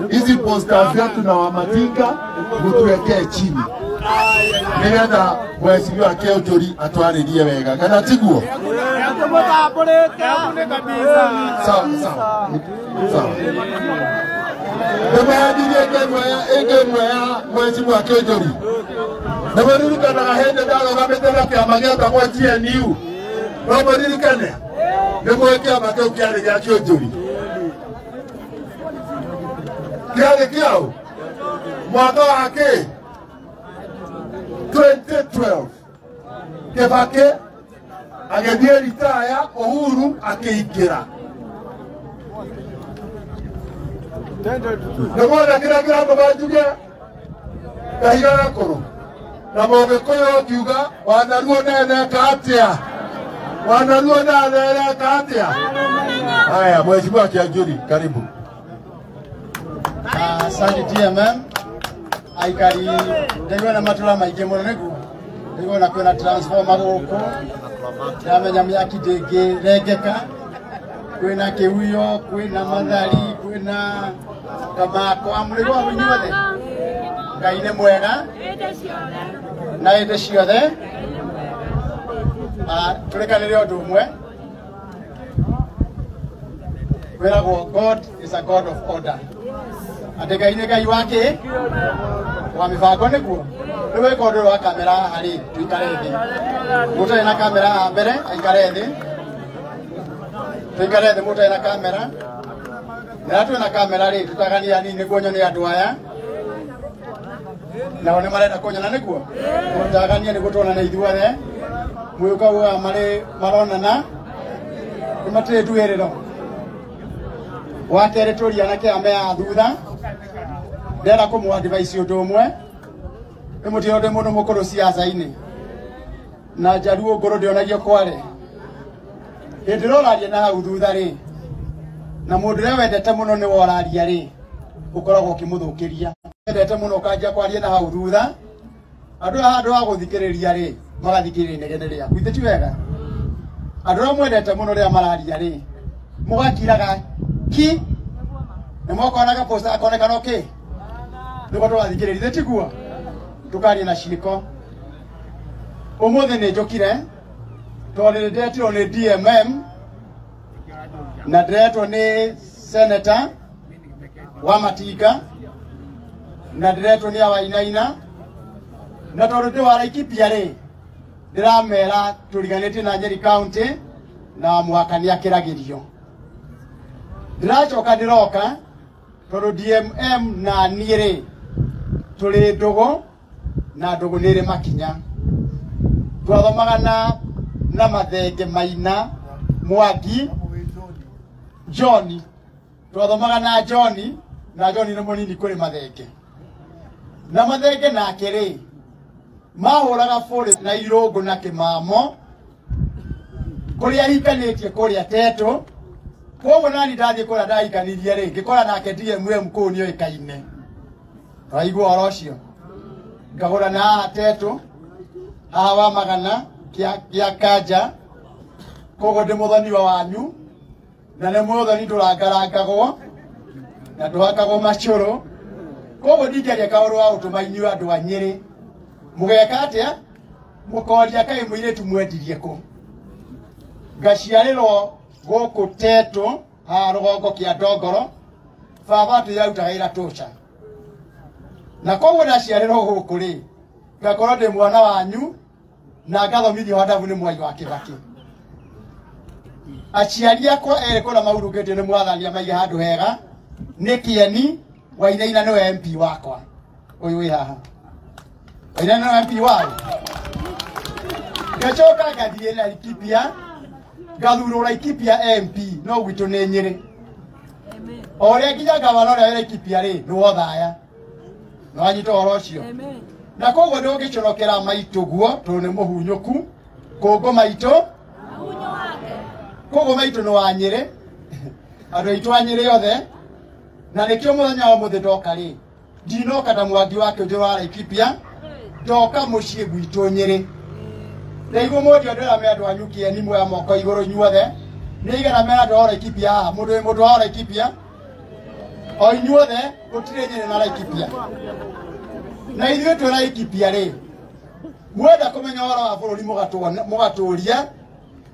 Hizi posta zetu na Wamatinga mutuwekee chini nigetha mheshimiwa Kĩonjũri atwarĩrie wega kana tiguo? Sawa sawa sawa. Nĩmwendirie ĩngĩ ya mheshimiwa Kĩonjũri. Nĩmũririkanaga hĩndĩ ndarũgamĩte na kĩama gĩetagwo GNU? No mũririkane? Nĩmũĩ kĩama kĩu kĩarĩ gĩa Kĩonjũri? Kĩarĩ kĩaũ mwaka wa kĩ 2012. Kĩbakĩ agĩthiĩ ritaya, Uhuru akĩingĩra. Nĩmwona kĩrĩa kĩratũma njuge kahiga gakũrũ na mũgĩkũyũ akiuga wanaruo neneka atĩa, wanaruo naneneka atĩa. Haya, Mheshimiwa Kĩanjũri, karibu. Asante DMM. Aikari ndaigua na matũra maingĩ mũno nĩguo ndaigua na kwĩna transformer gũkũ, ndamenya mĩaki ndĩngĩrengeka, kwĩna kĩhuyo, kwĩna mathari, kwĩna kamako, amũrĩgwa inyuothe. Ngai nĩ mwega na hĩndĩ ciothe. Tũrekanĩre ũndũ ũmwe wĩragwo God is a God of order, atĩ Ngai nĩ Ngai wa kĩ wa mĩbango nĩguo. Rĩu wĩka ũndũ wa kamera haha rĩ, tũikare thĩ, mũtarĩ na kamera haha mbere aikare thĩ, tũikare thĩ mũtarĩ na kamera. Na twĩ na kamera rĩ, tũtaganie hanini nĩguo nyone andũ aya nao nĩ marenda kũnyona nĩguo tũtaganie nĩguo tuonane ithuothe. Mwĩũka ugaga marĩ maronana nĩ matirĩ nduĩrĩro. Wa kerĩ tũria anake aya me haha thutha, ndĩrenda kũmũ advise ũndũ ũmwe. Nĩ mũtio ndĩ mũndũ mũkũrũ ciaca-inĩ na njaruo ngũrũ ndĩonagio kware. Hĩndĩ ĩrĩa ũraria na hau thutha rĩ, na mũndũ ũrĩa wendete mũno nĩwe ũraria rĩ, ũkoragwo ũkĩmũthũkĩria. Wendete mũno ũkanjia kwaria na hau thutha, andũ aya handũ ha gũthikĩrĩria rĩ, magathikĩrĩria inegene rĩaku. Ithe ti wega? Andũ arĩa mwendete mũno rĩrĩa mararia rĩ, mũgakiraga ki na mokonaga posta akonekana kĩ nĩguo tũgathikĩrĩria. Ithe tiguo? Tũkaria na ciĩko. Ũmũthĩ nĩ njũkire tondũ nĩ ndĩretirwo nĩ DMM na ndĩretwo nĩ senator wa Matinga na ndĩretwo nĩ Awainaina, na tondũ ndĩ wa Laikipia rĩ, ndĩramera tũriganĩtie na Nyeri County na mũhaka nĩ akĩragĩrio. Ndĩracoka ndĩroka tondũ DMM na niĩ rĩ tũrĩ ndũgũ na ndũgũ nĩ ĩrĩ makinya. Twathomaga na Mathenge Maina Mwangi John, twathomaga na John, na John nĩ mũnini kũrĩ Mathenge, na Mathenge nake rĩ mahũraga bũrĩ na irũngũ na kĩmamo kũrĩa ahikanĩtie kũrĩa Tetũ. Koguo nani ndathiĩ kũrĩa ndahikanirie rĩ, ngĩkora nake DMM kũu nĩoĩkaine. Waigua ũhoro ũcio? Ngagũra na haha Tetũ, haha wa Magana kĩa Kanja. Koguo ndĩ mũthoniwa wanyu na nĩ mũthoni ndũrangarangagwo na ndũhakagwo macũrũ. Koguo ndingĩaria kaũndũ wa gũtũma inyuĩ andũ a Nyĩrĩ mũgeka atĩa? Mũkoria kaĩ mũirĩtu mwendirie kũ? Ngaciarĩrwo gũkũ Tetũ haha rũgongo kĩa Ndongoro, baba atwĩra wĩra tũca, na koguo ndaciarĩrwo gũkũ rĩ, ngakorwo ndĩ mwana wanyu na ngathomithio handabu nĩ Mwai wa Kĩbakĩ. Aciari akwa erĩ kũrĩa mahurũkĩtio nĩ mwathani amaige handũ hega nĩ Kĩeni Wainaina nĩwe MP wakwa ũyũ wĩ haha. Wainaina nĩwe MP wao. Ngacoka ngathiĩ Laikipia, ngathurwo Laikipia MP, no gwitũ nĩ Nyĩrĩ. O ũrĩa nginya ngavana ũrĩa wĩ Laikipia rĩ, nĩ Wothaya. Nĩ wanyita ũhoro ũcio? Na koguo ndũngĩconokera maitũ guo tondũ nĩ mũhunyũku kũngũ maitũ, koguo maitũ nĩ wa Nyĩrĩ, andũ aitũ a Nyĩrĩ othe. Na nĩkĩo mũthenya wa ũmũthĩ ndoka rĩ, ndinoka ta Mwangi wa Kĩũnjũ wa Laikipia, ndoka mũciĩ gwitũ Nyĩrĩ. Ndaigua mũndũ andũ me andũ anyu Kĩeni muoya moko igũrũ inyuothe. Nĩ igana mena andũ a Laikipia haha, mũndũ wĩ mũndũ wa Laikipia. O inyuothe gũtirĩ Nyĩrĩ na Laikipia. Na ithuĩ twĩ Laikipia rĩ, mwenda kũmenya ũhoro wa bũrũri mũgatũria,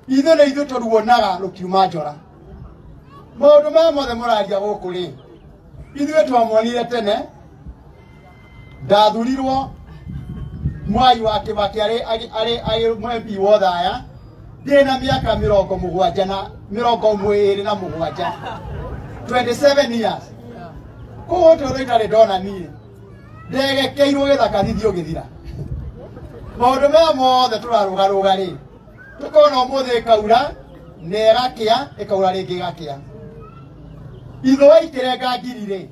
ithuĩ nĩ ithuĩ tũruonaga rũkiuma njora. Maũndũ maya mothe mũraria gũkũ rĩ, ithuĩ twamuonire tene, ndathurirwo Mwai wa Kibaki arĩ MP wa Othaya, ndĩna mĩaka 27, 27 years. Koguo ũtũũro itarĩ ndona niĩ, ndegekeirwo gĩthaka thithio gĩthira. Maũndũ maya mothe tũrarũgarũga rĩ, tũkona ũmũthĩ ĩkaura na ĩgakĩa, ĩkaura rĩngĩ ĩgakĩa. Ithũa ikĩrenga ngiri rĩ,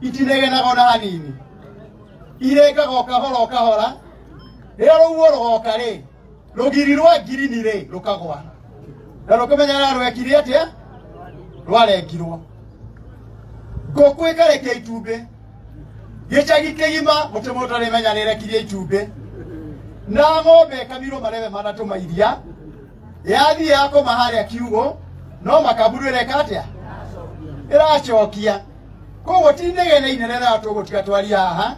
itinegenaga ona hanini, irengaga o kahora o kahora. Rĩrĩa rũhuho rũgoka rĩ, rũgiri rwa ngirini rĩ rũkagwa, na rũkĩmenya rwekire atĩa, rwarengirwo. Ngũkũ ĩkarekia itumbĩ, gĩcagi kĩgima gũtirĩ mũndũ ũtarĩmenya nĩĩrekirie itumbĩ. Na ng'ombe ĩkamirwo marebe matatũ ma iria, yathiĩ yakoma harĩa kiugũ, no makaburu ĩreka atĩa, ĩracokia. Koguo ti inegene inene rĩrĩa tũgũtiga twaria haha,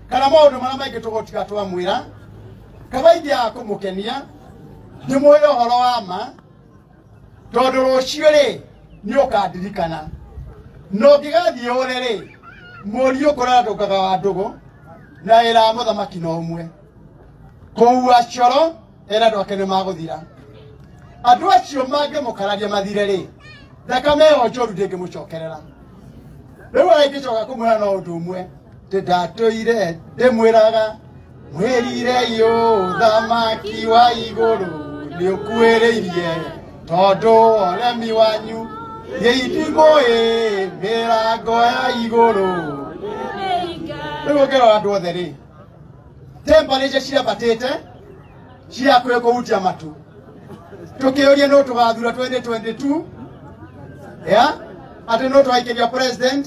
kana maũndũ marĩa maingĩ tũgũtiga twamwĩra, kaba ingĩaga kũmũkenia, ndĩmwĩre ũhoro wa ma, tondũ rũciũ rĩ nĩ ũkandirikana. Na ũngĩgathiĩ ũre rĩ, mũriũ kũrĩa ndũkaga wa ndũgũ, na wĩra wa mũthamaki no ũmwe, kũua coro ĩra andũ ake nĩ magũthira. Andũ acio mangĩmũkararia mathire rĩ, thakame ĩyo njũru ndĩngĩmũcokerera. Rĩu arĩa ingĩcoka kũmwĩra no ũndũ ũmwe, ndĩ ndatũire ndĩmwĩraga, mwĩrire ũthamaki wa igũrũ nĩũkuhĩrĩirie, tondũ ũremi wanyu gĩitimũĩ mĩrango ya igũrũ. Rĩu ũngĩrora andũ othe rĩ, temperature ciambatĩte ciakuhĩ kũhutia matu. Tũkĩũria nũ tũgathura 2022, ya atĩ nũ tũgaikĩria president,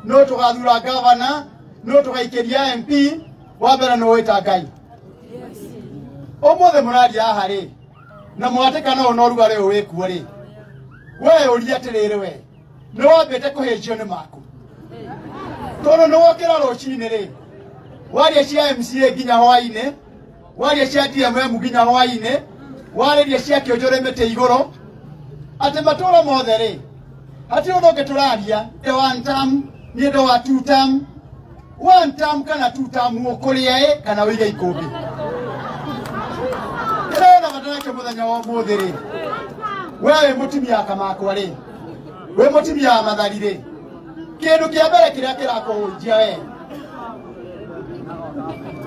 nũ tũgathura governor, nũ tũgaikĩria MP, wa mbere nĩ wĩta Ngai. Ũmũthĩ mũraria haha rĩ, na mwatĩkana ũyũ na ũrugarĩ ũyũ wĩkuo rĩ, we ũria atĩrĩrĩ, we nĩ wambĩte kũhĩnjio nĩ maku, tondũ nĩ wokĩra rũcinĩ rĩ, waria cia MCA nginya hwainĩ, waria cia DMM nginya hwainĩ, warĩria cia kĩonjore mĩtĩ igũrũ, atĩ matũũra mothe rĩ, hatirĩ ũndũ ũngĩ tũraria, ndĩ one term, niĩ ndĩ wa two term, one term kana two term, ũkũrĩa ĩ kana ũige ikũmbĩ. Kĩrĩa bata nakĩo mũthenya wa ũmũthĩ rĩ, we wĩ mũtumia wa Kamakwa rĩ, wĩ mũtumia wa Mathari rĩ, kĩndũ kĩa mbere kĩrĩa kĩrakũhunjia we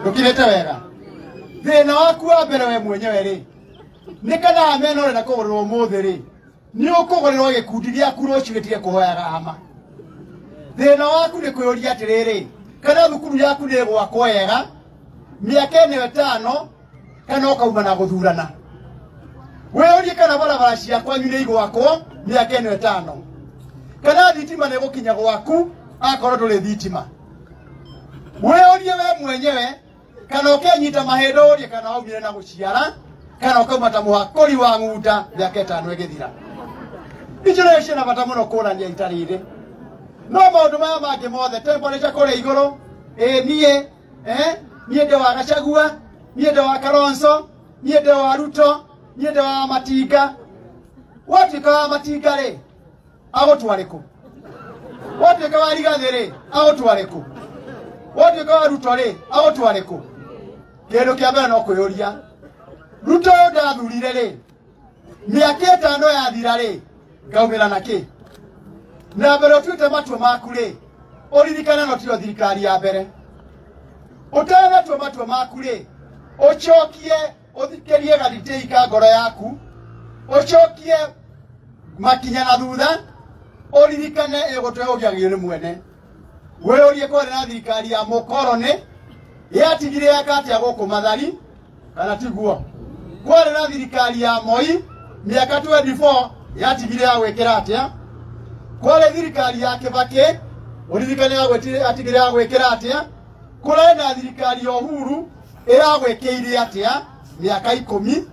ndũkirĩte wega, thĩna waku wa mbere we mwenyewe rĩ, nĩ kana amena ũrenda kũgũrĩrwo ũmũthĩ rĩ, nĩ ũkũgũrĩrwo gĩkundi gĩaku rũciũ gĩtige kũhoyaga hama. Thĩna waku nĩ kwĩyũria atĩrĩrĩ, kana thukuru yaku nĩ ĩgwakwo wega mĩaka ĩno ĩtano, kana ũkauma na gũthurana. Wĩyũrie kana barabara cia kwanyu nĩ igwakwo mĩaka ĩno ĩtano, kana thitima nĩ ĩgũkinya gwaku akorwo ndũrĩ thitima. Wĩyũrie we mwenyewe kana ũkenyita mahĩndĩ ũrie kana waumire na gũciara, kana ũkauma ta mũhakũri wa ng'unda mĩaka ĩtano ĩgĩthira. Icio nĩcio ciĩna bata mũno kũrania ita rĩrĩ. No maũndũ maya mangĩ mothe, temperature kũrĩa igũrũ, ĩ niĩ, niĩ ndĩ wa Gachagua, niĩ ndĩ wa Kalonzo, niĩ ndĩ wa Ruto, niĩ ndĩ wa Matinga. Watuĩka wa Matinga rĩ, agũtware kũ? Watuĩka wa Rigathĩ rĩ, agũtware kũ? Watuĩka wa Ruto rĩ, agũtware kũ? Kĩndũ kĩa mbere no kwĩyũria, Ruto ũyũ ndathurire rĩ, mĩaka ĩtano yathira rĩ, ngaumĩra na kĩ? Na mbere ũtuĩte matua maku rĩ, ũririkane no tiyo thirikari ya mbere. Ũtanatua matua maku rĩ, ũcokie ũthikĩrie gathitĩi ka ngoro yaku, ũcokie makinya na thutha, ũririkane ĩgũtwe ũgĩagio nĩ mwene. Wĩyũrie kwarĩ na thirikari ya mũkoroni, yatigire yaka atĩa gũkũ Mathari, kana tiguo? Kwarĩ na thirikari ya Moi mĩaka 24 yatigire ya gwĩkĩra atĩa? Kwarĩ thirikari ya Kibaki, ũririkane yatigire ya gwĩkĩra atĩa? Kũrarĩ na thirikari ya Uhuru ĩragwĩkĩire atĩa mĩaka 10?